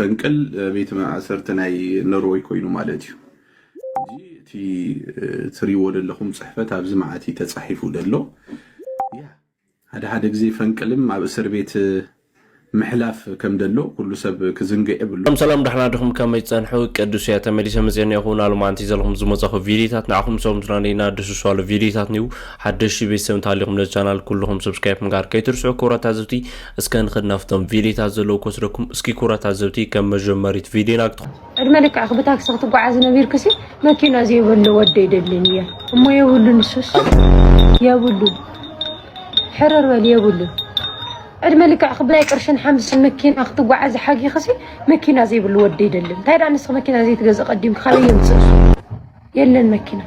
ፈንቅል ቤት ማእሰርቲ ናይ ኖርወይ ኮይኑ ማለት እዩ። እቲ ትሪዎ ዘለኹም ፅሕፈት ኣብዚ መዓት እዩ ተፃሒፉ ዘሎ። ሓደ ሓደ ግዜ ፈንቅልም ኣብ እስር ቤት ምሕላፍ ከም ዘሎ ኩሉ ሰብ ክዝንግዕ የብሉ። ሰላም ሰላም፣ ደሕና ዲኹም? ከመይ ጸንሑ? ቅዱስ እያ ተመሊሰ መጽኤ እኒአኹ። ናሉማንቲ ዘለኹም ዝመጻኹ ቪዲዮታት ንዓኹም ሰሙትናኒና ድስሷሉ ቪዲዮታት ኒው ሓደሽ ቤተሰብ እንተሃሊኹም ነዚ ቻናል ኩልኹም ሰብስክራይብ ምግባር ከይትርስዑ። ክቡራት ታዘብቲ፣ እስከ ንኽድ ናፍቶም ቪዲዮታት ዘለዉ ክወስደኩም። እስኪ ክቡራት ታዘብቲ፣ ከም መጀመሪት ቪዲዮና ክትኾ- ዕድመ ልክዕኺ ብታክሲ ክትጓዓዚ ነቢርክሲ፣ መኪና ዘይብሉ ወደይ ደልን እየ እሞ የብሉን፣ ንሱስ የብሉን። ሕርር በል፣ የብሉን። ዕድመ ልክዕኺ ብናይ ቅርሽን ሓምስን መኪና ክትጓዓዚ ሓጊኽሲ፣ መኪና ዘይብሉ ወደይ ደልን። እንታይ ደኣ ንስኺ መኪና ዘይትገዝእ ቀዲምኪ ካበይ የምፅእ እሱ? የለን መኪና።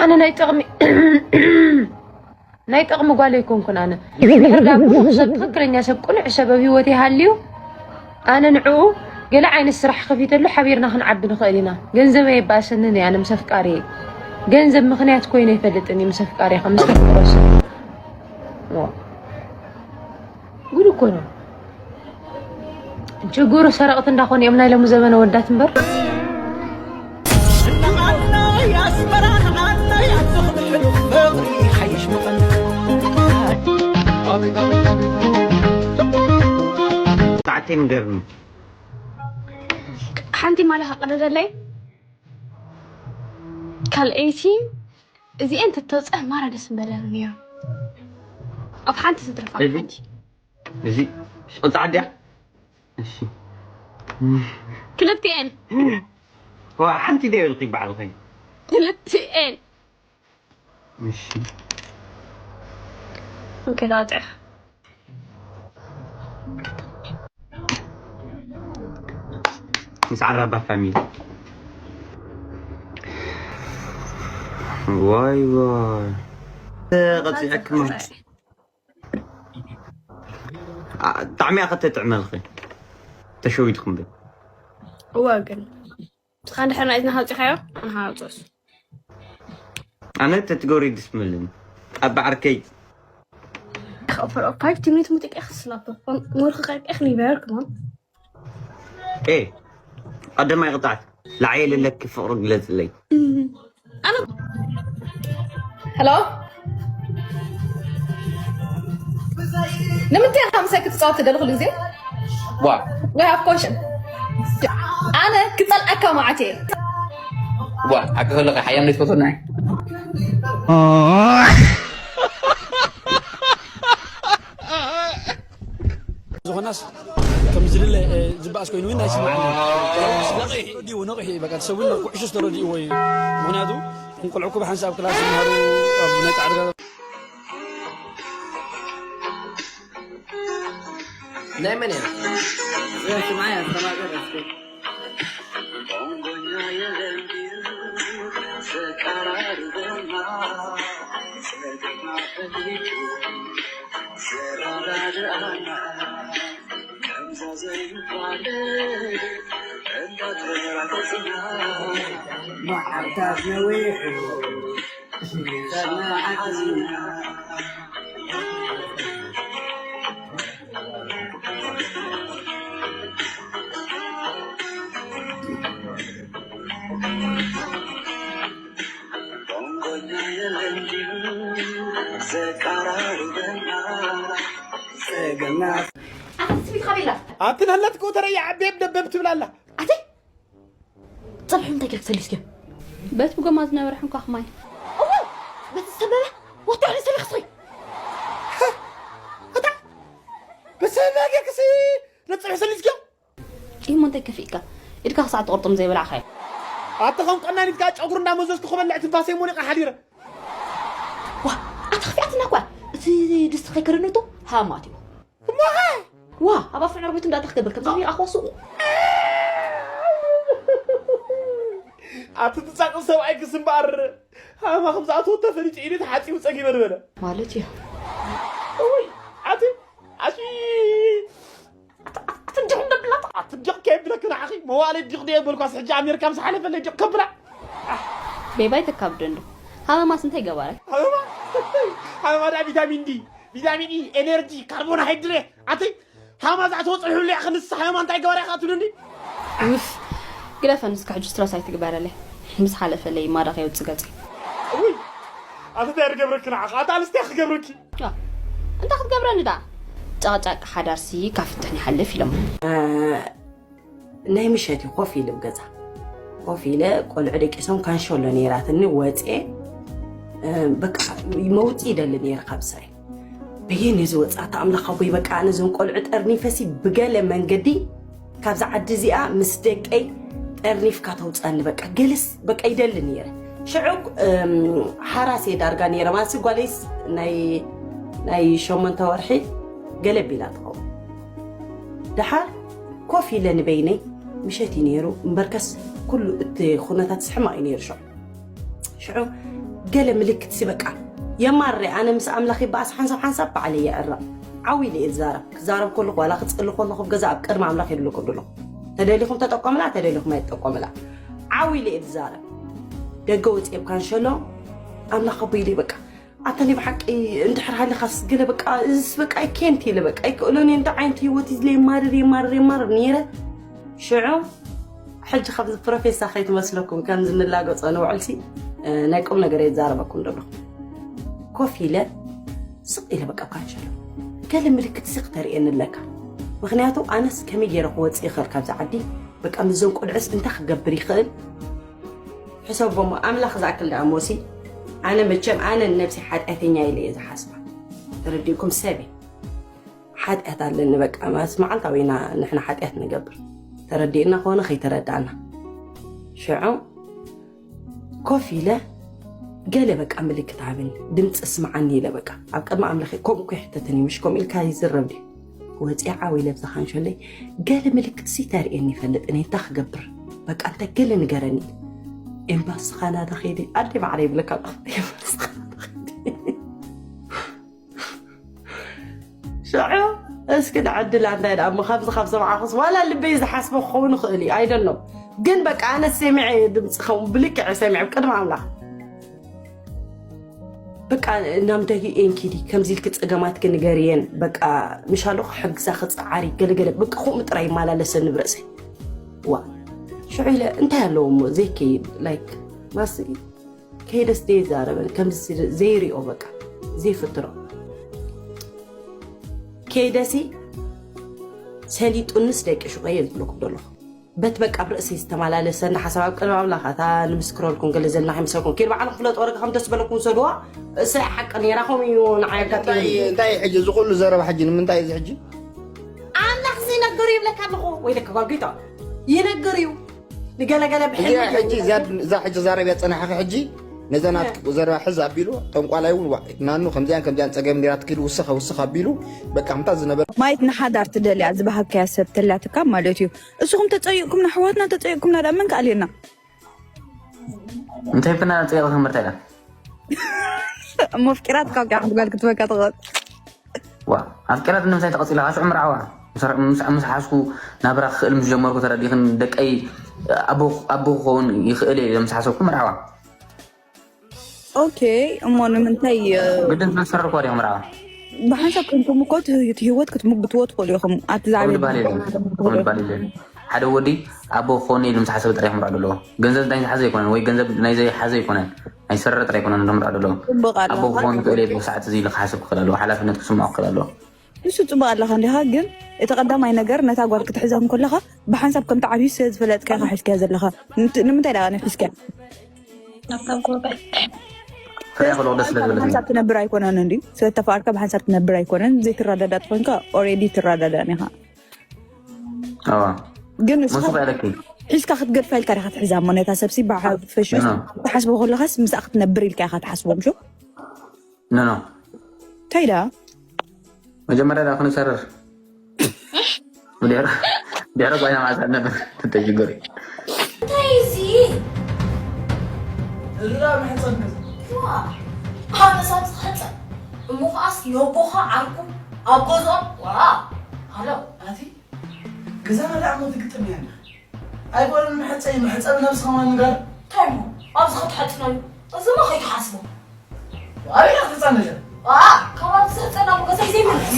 ኣነ ናይ ጥቕሚ ናይ ጥቕሚ ጓል ኣይኮንኩን። ኣነ ድሕር ዳ ብሩኽ ሰብ፣ ትኽክለኛ ሰብ፣ ቅኑዕ ሰብ ኣብ ህይወት ይሃልዩ። ኣነ ንዕኡ ገለ ዓይነት ስራሕ ከፊተሉ ሓቢርና ክንዓቢ ንኽእል ኢና። ገንዘብ ኣየባእሰንን እየ ኣነ ምስ ኣፍቃሪየ። ገንዘብ ምኽንያት ኮይኑ ኣይፈልጥን እዩ ምስ ኣፍቃሪኻ፣ ምስ ተፍቅሮ ሰብ። ዋ። ጉድ እኮ ነው። ችግሩ ሰረቕቲ እንዳኾኑ እዮም ናይ ሎሚ ዘበን ኣወዳት እምበር። ሰዓተይ ንገርኒ። ሓንቲ ማለ ከቕርበለይ። ካልኣይቲ እዚኤን ተተውፅእ ማራ ደስ ምበለኒ ነይሩ። ኣብ ሓንቲ ዝትረፍ ኣብ እዚ? ሓንቲ። እዚ ሽቕል ጸዓት ድያ? እሺ። ክልቲኤን። ዋ፣ ሓንቲ ድየ ኢልኪ በዓልኺ? ክልቲኤን። እሺ። ኦኬ፣ ዳጥዕ። ምስ ዓራባ ፋሚሊ። ዋይ ዋይ። ተቐጺዐክማ። ጣዕሚኣ ከተጥዕመልኺ። ተሸዊድኩም ዶ? እወ፣ ግን ንስኻ እንድሕር ናይትና ሃውፂኻዮ፣ ኣነ ሃውፅኦስ። ኣነ ተትገብሪ ደስ ምልኒ። ኣብ ባዕርከይ። ፋይቭ ሚኒት ሙዚቃ ክስላቶ። ሞርክ ቀርቀ ክሊበር፣ come on። ኤ፣ ቀዳማይ ቅጣዕት። ላዕየለለኪ ፍቕሪ ግለፅለይ። ኣነ፣ ሄሎ፣ ንምንታይ ኢኻ ምሳይ ክትፃወት ትደሊ ኩሉ ግዜ? ዋ፣ We have question። ኣነ ክፀልኣካ መዓት እየ። ዋ፣ ሓቂ ከለካ ሓያም ነይ ትፈትወና። ዝኾናስ ከም ዝድለ ዝበኣስ ኮይኑ እውን ኣይስምዓኒ። ነቒሑ ድዩ ነቒሑ እዩ፣ በቃ ሰብ እውን ኩዕሾ ዝተረድእዎ እዩ። ምኽንያቱ እቶም ቆልዑ እኮ ብሓንሳብ ክላስ ዝመሃሩ ኣብ ናይ ጻዕዳ ናይ መን እያ? ኣቲ ናላት ጎተረ ይዓቤብ ደበብ ትብል ኣላ። ኣቲ ጸብሑ እንታይ ገርክ ሰሊስክዮ? በቲ ብጎማ ዝነበረ ሕንኳኽ ማይ። እዎ በቲ ዝሰበበ ወጥዑ ንሰቢ ክስሪ። እታ በሰበ ገርክሲ ነጽሑ ሰሊስክዮ? ኢሞ እንታይ ከፊእካ? ኢድካ ክሳዕ ትቆርጦም ዘይበላዕኻዮ። ኣቲ ከም ቀናኒት ከኣ ጨጉሩ እንዳመዘዝኩ ክበልዕ ትንፋሰይ ሞኒቐ ሓዲረ። ዋ ኣታ ከፊኣትና እኳ እቲ ድስቲ ከይከደነቶ ሃማት እዩ። ዋ ኣብ ኣፍዑ ዕርቢቱ እንዳታ ክገብር ከም ዘሚራ ክወስኡ። ኣቲ ትጻቅም ሰብኣይ ክስ እምበኣር ሃማ ከም ዝኣተወ ተፈሊጡ ኢሉ ተሓጺቡ ጸጊበ ንበለ። ማለት እዩ። እውይ ኣቲ ኣቲ ኣቲ ዲኹም ደብላታ ኣቲ ዲኽ ከየብለክ ንዓኺ መዋእለ ዲኽ ደየ በልኳስ ሕጂ ኣሜሪካ ምስ ሓለፈለይ ዲቕ ከብላ። ቤባይ ተካብዶ እንዶ ሃመማስ እንታይ ገባረ? ሃመማ ሃመማ ዳ ቪታሚን ዲ ቪታሚን ኢ ኤነርጂ ካርቦንሃይድሬት ኣቲ ካብ ማዛዕ ትወፅእ ሕሉ ኢኻ ንስሓ የማ እንታይ ገበረ ኢኻ ትብልኒ? ውፍ ግደፈ ንስካ ሕጂ ስትረስ ኣይትግበረለይ። ምስ ሓለፈለይ ማዳ ከየውፅእ ገፀይ። ውይ ኣቲ እንታይ ክገብረኪ ንዓኻ ኣታ ኣንስቲ ክገብረኪ ያ፣ እንታይ ክትገብረኒ ዳ? ጨቕጫቂ ሓዳርሲ ካብ ፍትሕን ይሓልፍ ኢሎም። ናይ ምሸት እዩ ኮፍ ኢለ ኣብ ገዛ ኮፍ ኢለ ቆልዑ ደቂሶም ካንሸሎ ነይራትኒ ወፅኤ በቃ መውፅእ ይደሊ ነይረ ካብ ስራይ በየን እዩ ዝወፅእ ኣታ ኣምላኽ ኣቦይ በቃ ኣነ እዞም ቆልዑ ጠርኒፈሲ ብገለ መንገዲ ካብዛ ዓዲ እዚኣ ምስ ደቀይ ጠርኒፍካ ተውፃኒ በቃ ገለስ በቃ ይደሊ ነይረ ሽዑ ሓራስ እየ ዳርጋ ነይረ ማለትሲ ጓለይስ ናይ ናይ ሸሞንተ ወርሒ ገለ ቢላ ትኸውን ደሓር ኮፍ ኢለ ንበይነይ ምሸት እዩ ነይሩ እምበርከስ ኩሉ እቲ ኩነታት ሕማቕ እዩ ነይሩ ሽዑ ሽዑ ገለ ምልክት ሲ በቃ የማርረ ኣነ ምስ ኣምላኽ ይበኣስ ሓንሳብ ሓንሳብ ባዕለይ የዕረቕ ዓው ኢለ እየ ዝዛረብ ክዛረብ ከለኹ ዋላ ክፅሊ ከለኹ ኣብ ገዛ ኣብ ቅድሚ ኣምላኽ የድልኩም ድሎ ተደሊኹም ተጠቆምላ ተደሊኹም ኣይትጠቆምላ ዓው ኢለ እየ ዝዛረብ ደገ ወፂኤ ኣብ ካንሸሎ ኣምላኽ ኣቦ ኢለ በቃ ኣታ ናይ ብሓቂ እንድሕር ሃሊኻስ ገለ በቃ እዚስ በቃ ኣይኬንት ኢለ በቃ ኣይክእሎን እየ እንዳ ዓይነት ህይወት እዩ ዝለ የማርር የማርር የማርር ነይረ ሽዑ ሕጂ ካብዚ ፕሮፌሳ ከይትመስለኩም ከምዚ ንላገጾ ንውዕልሲ ናይ ቁም ነገር እየ ዝዛረበኩም ዘለኹ ኮፍ ኢለ ስቕ ኢለ በቃ ካንሸሎ ገለ ምልክት ሲ ክተርእየኒ ኣለካ ምክንያቱ ኣነስ ከመይ ገይረ ክወፅእ ይኽእል ካብዚ ዓዲ በቃ ምስዞም ቆልዑስ እንታይ ክገብር ይኽእል ሕሰቦሞ ኣምላኽ ዝኣክል ደኣ ሞሲ ኣነ መቸም ኣነ ንነብሲ ሓጢኣተኛ ኢለ እየ ዝሓስባ ተረዲእኩም ሰበይ ሓጢኣት ኣለኒ በቃ ማለት መዓልታዊ ኢና ንሕና ሓጢኣት ንገብር ተረዲእና ከሆነ ከይተረዳእና ሽዑ ኮፍ ኢለ ገለ በቃ ምልክት ሃብኒ ድምፂ ስምዓኒ ኢለ በቃ ኣብ ቅድሚ ኣምላኽ ከምኡ እኮ ይሕተተኒ ምሽ ከምኡ ኢልካ ይዝረብ ድዩ ወፂኣ ዓው ኢለ ብዝኻንሸለይ ገለ ምልክት ሲ ተርእየኒ ይፈልጥ እኔ እንታይ ክገብር በቃ እንታይ ገለ ንገረኒ ኤምባሲ ካናዳ ከይደ ኣደ ማዕረ ይብለካ ሽዑ እስኪ ንዕድላ እንታይ ደኣ እሞ ካብዚ ካብ ሰማዕኹስ ዋላ ልበይ ዝሓስቦ ክኸውን ይኽእል እዩ ኣይደሎም ግን በቃ ኣነ ሰሚዐ ድምፂ ኸውን ብልክዕ ሰሚዐ ቅድሚ ኣምላኽ በቃ ናብ ደጊ ኤንኪዲ ከምዚ ኢልኪ ፀገማትኪ ንገርየን በቃ ምሻሉ ክሕግዛ ክፀዓሪ ገለገለ በቃ ከምኡ ጥራይ ይመላለሰኒ ብርእሰይ ዋ ሽዑ ኢለ እንታይ ኣለዎ እሞ ዘይከይድ ላይክ ማስ ከይደስ ዘይዛረበን ከምዚ ዘይሪኦ በቃ ዘይፍትሮ ከይደሲ ሰሊጡንስ ደቂ ሹቀየ ዝብለኩም ዘለኹ በት በቃ ብርእሲ ዝተመላለሰኒ ሓሳብ ኣብ ቅድሚ ኣምላኽ ኣታ ንምስክረልኩም ገለ ዘለና ከይምሰልኩም ኪድ ባዕልኩም ፍለጥ ወረጋ ከም ደስ በለኩም ውሰድዋ እሰይ ሓቂ ነይራ ከምኡ እዩ ንዓይ ኣጋጢሙ እንታይ ሕጂ እዚ ኩሉ ዘረባ ሕጂ ንምንታይ እዚ ሕጂ ኣምላኽ ዘይነገሩ ይብለካ ኣለኹ ወይ ለካ ጓል ጌታ ይነገር እዩ ንገለገለ ብሕልሚ እዚኣ ሕጂ እዛ እዛ ሕጂ ዛረብ ያጸናሕኺ ሕጂ ነዛ ናትኪ ዘረባ ሕዝ ኣቢሉ ጠንቋላይ እውን ዋ ናኑ ከምዚኣን ከምዚኣን ጸገም ኔራ ትኪድ ውስኸ ውስኽ ኣቢሉ በቃ ምታ ዝነበረ ማየት ንሓዳር ትደልያ ዝበሃካያ ሰብ ተላትካ ማለት እዩ እስኹም ተጸይቕኩምና ኣሕዋትና ተጸይቕኩምና ዳ መን ከኣልየና እንታይ ብና ጸይቕ ትምህርታ ኢላ እሞ ኣፍቂራትካ እኮ ሓንቲ ጓል ክትበካ ትኽእል ዋ ኣፍቂራት ንምንታይ ተቐጺላ ሽዑ ምርዓዋ ምስ ሓዝኩ ናብራ ክኽእል ምስ ጀመርኩ ተረዲኽን ደቀይ ኣቦ ክኸውን ይኽእል እየ ኢለ ምስ ሓሰብኩ ምርዓዋ ኦኬ እሞ ንምንታይ ግድን ስለዝፈረርኩዋ ዲኹም ምርዓዋ ብሓንሳብ ኮንኩም እኮ እቲ ህይወት ክትምግትዎ ትኽእሉ ኢኹም ኣቲ ዝዓበየ ሓደ ወዲ ኣቦ ክኸውን ኢሉ ምስ ሓሰበ ጥራይ ክምርዖ ዘለዎ ገንዘብ ናይ ዝሓዘ ኣይኮነን ወይ ገንዘብ ናይ ዘይሓዘ ኣይኮነን ናይ ዝፈረረ ጥራይ ኣይኮነን ክምርዖ ዘለዎ ኣቦ ክኸውን ይኽእል እየ ሰዓት እዚ ኢሉ ክሓስብ ክኽእል ኣለዎ ሓላፍነት ክስምዖ ክኽእል ኣለዎ ንሱ ፅቡቅ ኣለኻ እንዲኻ ግን እቲ ቀዳማይ ነገር ነታ ጓል ክትሕዛ እንከለኻ ብሓንሳብ ከምቲ ዓብዩ ስለ ዝፈለጥካ ኢኻ ሒዝካያ ዘለኻ ንምንታይ ደኣ ነፊስካ ብሓንሳብ ትነብር ኣይኮነን እንዲ ስለተፋቀርካ ብሓንሳብ ትነብር ኣይኮነን ዘይትረዳዳእ ተኮይንካ ኦሬዲ ትረዳዳእን ኢኻ ግን ሒዝካ ክትገድፋ ኢልካ ዲኻ ትሕዛ እሞ ነታ ሰብሲ ብሓፈሽ ትሓስቦ ከለኻስ ምስኣ ክትነብር ኢልካ ኢኻ ትሓስቦ ምሹ ኖ ኖ እንታይ ዳ መጀመርያ ዳ ክንሰርር ድሕሪ ጓይና ማዕሳ ነበር ተተጅገሩ እንታይ እዚ እራ መሕፀብ ዋ ኣነሳት ዝኸፀ እሞ ከዓስ የቦኻ ዓርኩ ኣብ ገዝኦም ዋ ሃሎ ኣቲ ገዛና ደኣ ሞ ትግጥም እያ ኣይኮነን መሕፀይ መሕፀብ ነብስኻ ማን ጋር እንታይ እሞ ኣብዚ ክትሐፅነሉ እዚማ ከይትሓስቦ ኣበይ ኢኻ ትህፀነለ ካብ ኣብዚ ዝህፀና ሞ ገዛይ ዘይመለስ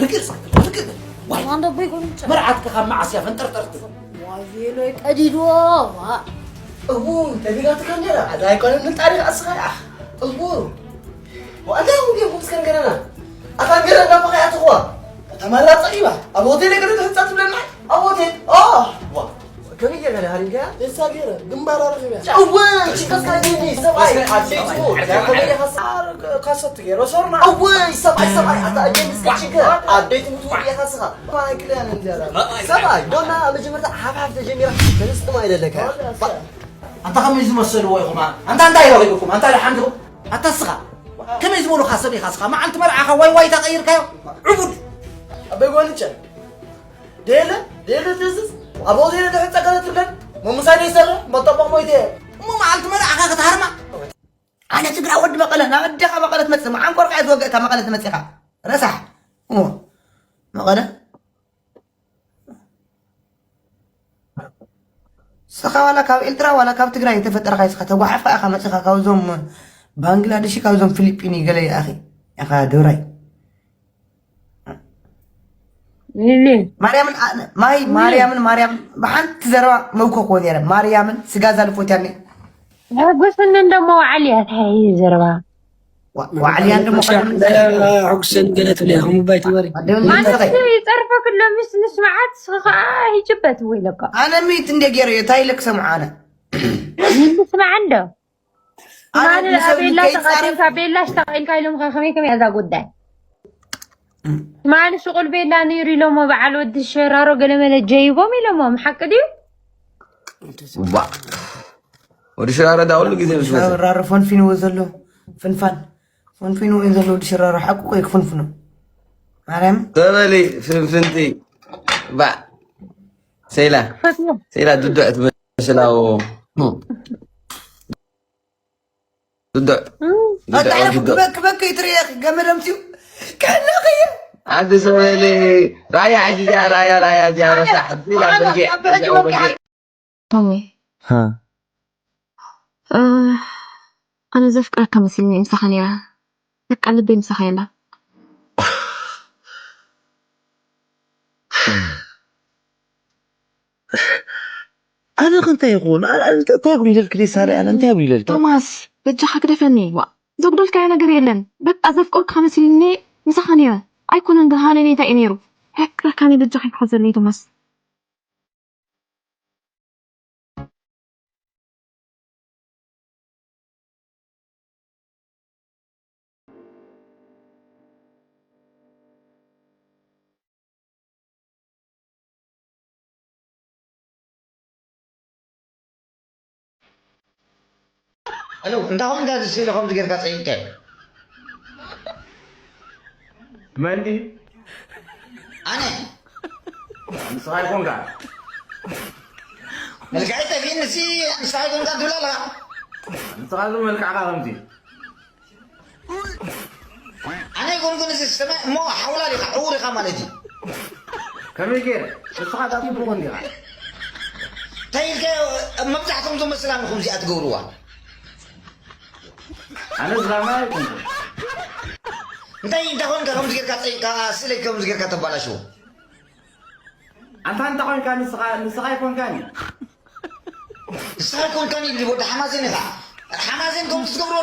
ርግጽ፣ ርግጽ። ዋይ፣ ማን ደቦ ይኮን? መርዓትካ ካብ መዓስ እያ ፈንጠርጠር ትብል? ዋይ፣ ቬሎይ ቀዲድዎ። ዋ። እዉ፣ ተቢላትካ ነይራ። ኣዛ ኣይኮነን ንጣሪኽ ኣስኻ። እዉ። ዋላ እዉ፣ ጌርኩም እስከ ንገረና። ኣታ ገረ እንዳበኻ እያ ትኽዋ። ተማራ ጸጊባ። ኣብ ሆቴል ገረ ትሕንጻ ትብለና። ኣብ ሆቴል። ኦ። ዋ። ከመይ ጌርካ ደኣ ሃሪምካያ? እንሳ ገይረ ግንባራ ረኺበያ። እወ፣ ችግር ካገኘ ሰብኣይ፣ ኣደይ ትሙት፣ ያ ከመይ ኢኻ ስ-፣ ኣረ፣ ካሰት ገይረ ሶርና። እወ፣ ሰብኣይ፣ ሰብኣይ፣ ኣታ ኣየኒ እስከ ችግር፣ ኣደይ ትሙት ወይ ኢኻ ስኻ። ማይ ክልያን እንጀራ። ሰብኣይ፣ ዶና መጀመርታ ሓፍ ሓፍ ተጀሚራ፣ ተነስጥማ ይደለካ። ኣንታ ከመይ ዝመሰልዎ ኢኹም፣ ኣ-፣ ኣንታ እንታይ ረኺብኩም? ኣንታ ደሓን ዲኹም? ኣታ ስኻ፣ ከመይ ዝበሉኻ ሰብ ኢኻ ስኻ? መዓልቲ መርዓኻ ዋይ ዋይ ተቐይርካዮ? ዕቡድ። ኣበይ ጓንቸ? ደለ፣ ደለ ትእዝዝ፣ ኣብ ሆቴል ድሕር ጸገለ ትብለን፣ መምሳይ ደይ ሰረ፣ መጠበቕ ሞይተ። እሞ መዓልቲ መርዓኻ ክትሃርማ? ኣነ ትግራ ወዲ መቐለ፣ ናብ ኣዴኻ መቐለ ትመጽእ፣ መዓንቆርካ እየ ዝወግእካ መቐለ ትመጽእኻ። ረሳሕ። እሞ፣ መቐለ? ስኻ ዋላ ካብ ኤርትራ ዋላ ካብ ትግራይ ተፈጠርካ ኢስኻ፣ ተጓሓፍካ ኢኻ መጺኻ፣ ካብዞም ባንግላደሽ፣ ካብዞም ፊሊጲኒ ገለ ኢኻ፣ ኢኻ ድብራይ። ሊሊ። ማርያምን ኣ-፣ ማይ፣ ሊሊ። ማርያምን፣ ማርያምን፣ ብሓንቲ ዘረባ መውከ ክወን ነይረ። ማርያምን ስጋ ዛልፎት ያኔ። ሕጉስኒ እንደሞ ዋዕል እያ፣ እንታይ እዩ ዘረባ? ዋ-፣ ዋዕል እያ እንደሞ ቀደም ዘረባ ሕጉስን ገለ ትብል እያ፣ ከምኡ ባይ ትበሪ። ቀደም ማለት ዘረባ። ይጸርፈ ክሎ ምስ ንስምዓት ስኻ ሂጅበት ወይ ለካ። ኣነ ሚት እንደ ገይረ እየ፣ እንታይ ኢለ ክሰምዖ ኣነ? ይስማዕ እንዶ? ኣነ ማን ንሰብ ኣቤላ ከይጻረፍ ተኻቲልካ፣ ቤላሽ ተኻኢልካ ኢሎምኻ፣ ከመይ ከመይ እያ እዛ ጉዳይ? እም። ማን ሽቁል ቤላ ነይሩ ኢሎሞ፣ በዓል ወዲ ሸራሮ ገለመለ ጀይቦም ኢሎሞ፣ ሓቂ ድዩ? ዋ። ወዲ ሽራሮ ዳ ኩሉ ግዜ ምስ መጸ። ሽራሮ ፈንፊንዎ ዘሎ ፍንፋን። ፈንፊንዎ እዩ ዘሎ ወዲ ሽራሮ፣ ሓቁ እኮ እዩ ክፍንፍኖ። ማርያም። ተበሊ ፍንፍንቲ። ባ። ሴላ። ፈትዮ። ሴላ ድዱዕ ትመስል፣ ኣዎ። ድዱዕ። እም። ድዱዕ ኣታ ወይ ድዱዕ። ክበክ-፣ ክበክ ይትርእየኽ፣ ገመድ ኣምስዩ። ከነኽየ። ኣንቲ ሰበሊ፣ ራያ ሕጂ እዚኣ፣ ራያ፣ ራያ እዚኣ፣ ረሳሕ። እዚኣ ኣነ በጊዕ፣ ኣብ በጊዕ እዚኣ ወጊዕ። ወጊዕ። ቶሚ። ሃ። እ፣ ኣነ ዘፍቅረካ መሲልኒ ምሳኻ ነይረ። በቃ ልበይ ምሳኻ የላ። ኣነ ከ እንታይ ይኹን? ኣነ፣ ኣነ እንታይ ኣጉዲለልኪ ደይ ሳሪ? ኣነ እንታይ ኣጉዲለልኪ? ቶማስ፣ በጃኻ ግደፈኒ። ዋ፣ ዘጉደልካዮ ነገር የለን። በቃ ዘፍቅረካ መሲልኒ ምሳኻ ነይረ። ኣይኮነን ግን ሃነኒ እንታይ እዩ ነይሩ? ኣየፍቅረካን እየ፣ በጃኻ ይትሓዘለይ ቶማስ። ኣለው፣ እንታይ ኾንካ እዚ ስእሊ ከምዚ ጌርካ ጸይቅካዮ? መን ድዩ? ኣነ። ንስኻ ኣይኮንካ። መልክዐይ ጠፊእኒ፣ ንስኻ ኣይኮንካ ትብል ኣለኻ። ንስኻ ዝም መልክዕካ ከምዚ። ኣነ ይኮንኩን እዚ ዝተመ-፣ እሞ ሓውላል ኢኻ፣ ዕዉር ኢኻ ማለት እዩ። ከመይ ገይረ? ንስኻ ዳኣ ጽቡቕ እንዲኻ። እንታይ ኢልካዮ? መብዛሕትኦም እዞም መስላም ኢኹም እዚኣ ትገብርዋ። ኣነ ዝላማ ኣይኮንኩን። እንታይ፣ እንታይ ኮንካ ከምዚ ጌርካ ጸይቅካ፣ ስእለይ ከምዚ ጌርካ ተባላሽዎ? ኣንታ እንታይ ኮንካ ንስኻ፣ ንስኻ ኣይኮንካን። ንስኻ ኣይኮንካን ይብል ወዲ ሓማሴን ኢኻ። ሓማሴን ከምዚ ትገብሮ